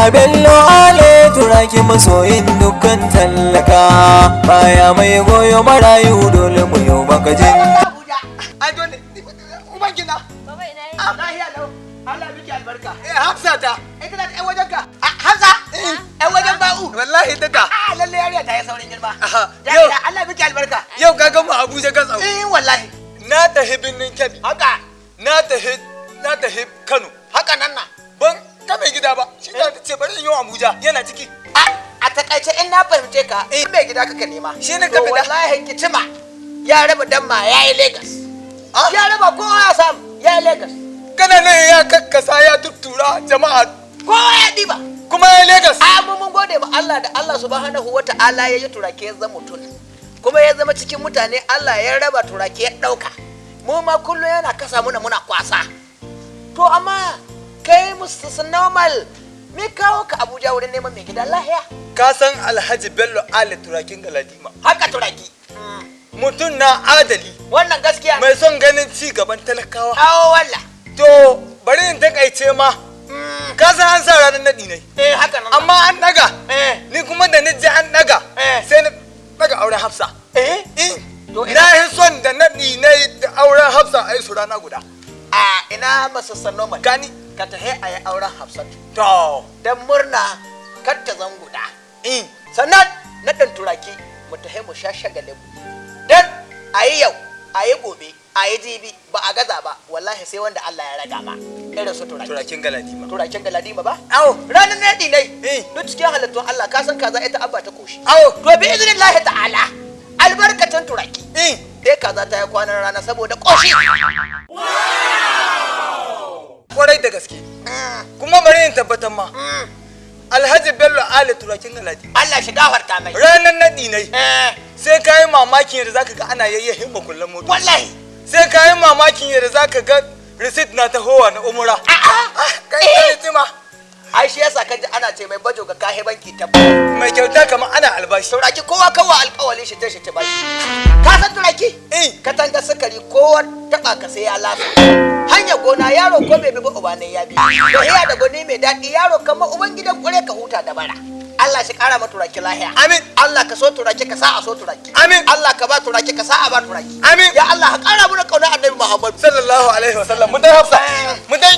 Ga Bello Ale Turaki, masoyin dukkan tallaka, baya mai goyo marayu, dole mu yau maka jin. Abuja. Ai dole uban gina. Baba, ina yi. Lahiya lau. Allah miki albarka. Eh, Hafsa ta. Eh, tana da ƴan wajen ka. Ah, Hafsa? Ƴan wajen ba'u. Wallahi tata. Ah, lalle yariya ta yi saurin girma. Aha, Yau. Allah miki albarka. Yau ka gama Abuja gatsau. Eh, wallahi. Na tafi birnin Kebbi. Haka. Na tafi Kano. Haka nan na. Ban ka mai gida ba. Shi ta ce bari in yi Abuja. Yana ciki. A takaice, in na fahimce ka, in mai gida kaka nema. Shi ne To ka fita. wallahi kitima ya raba dan ma yayi Lagos. Ah? Ya raba, kowa ya samu, yayi Lagos. Kana nan ya kakkasa, ya tuttura jama'a. Kowa ya diba. Kuma ya Lagos. A mu mun gode ma Allah da Allah Subhanahu wa Ta'ala ya yi Turake ya zama mutum. Kuma ya zama cikin mutane, Allah ya raba, Turake ya ɗauka. Mu ma kullum yana kasa muna, muna kwasa. To amma kai musu normal, me kawo ka Abuja wurin neman mai gida, lahiya? Ka san Alhaji Bello Ali Turakin Galadima. Haka, Turaki. Mutum na adali. Wannan gaskiya. Mai son ganin ci gaban talakawa. Awo walla. To bari in takaice ma. Ka san an sa ranar naɗi ne. Eh, haka nan. Amma an ɗaga. Eh. Ni kuma da ni ji an ɗaga. Eh. Sai na ɗaga auren Hafsa. Eh? In To ina- na yi son da naɗi na da auren Hafsa a yi su rana guda. A ina masassan normal. Gani. Ka tahe a yi auren Hafsatu. To. Dan murna kar ta zan guda. In. Sannan na ɗan Turaki, mu tahe mu sha shagalin mu. Dan a yi yau, a yi gobe, a yi jibi, ba a gaza ba, wallahi sai wanda Allah ya raga ma irin su Turaki. Turakin Galadima. Turakin Galadima ba. Awo. Ranar naɗi ne. Eh. Duk cikin halittun Allah, ka san kaza ita abba ta koshi. Awo. To bi iznillahi Ta'ala, albarkacin Turaki, In. dai kaza ta yi kwanan rana saboda koshi. Kwarai da gaske. Kuma bari in tabbatar ma. Alhaji Bello Ali Turakin Galadima. Allah shi gafarta mai. Ranar naɗi ne. Eh. Sai ka yi mamakin yadda zaka ga ana yayyahin makullan motoci. Wallahi. Sai ka yi mamakin yadda zaka ga receipt na tahowa na umura. A'a. Kai kai jima. Ai shi yasa kaji ana ce mai bajo ga kahe banki tabba. Mai kyauta kamar ana albashi. Turaki kowa kawa alƙawalin shi ta shi ta bashi. Ka san Turaki? Eh. Katanga sukari, kowa taba ka sai ya lasa. Hanya gona, yaro ko bai bi ba, uba ne ya bi. Da hiya da goni mai daɗi, yaro kamar uban gidan kure, ka huta da bara. Allah shi ƙara ma Turaki lahiya. Amin. Allah ka so Turaki, ka sa a so Turaki. Amin. Allah ka ba Turaki, ka sa a ba Turaki. Amin. Ya Allah, ka ƙara mana ƙaunar Annabi Muhammadu. Sallallahu alaihi wasallam. Mun dai Hafsa. Mun dai.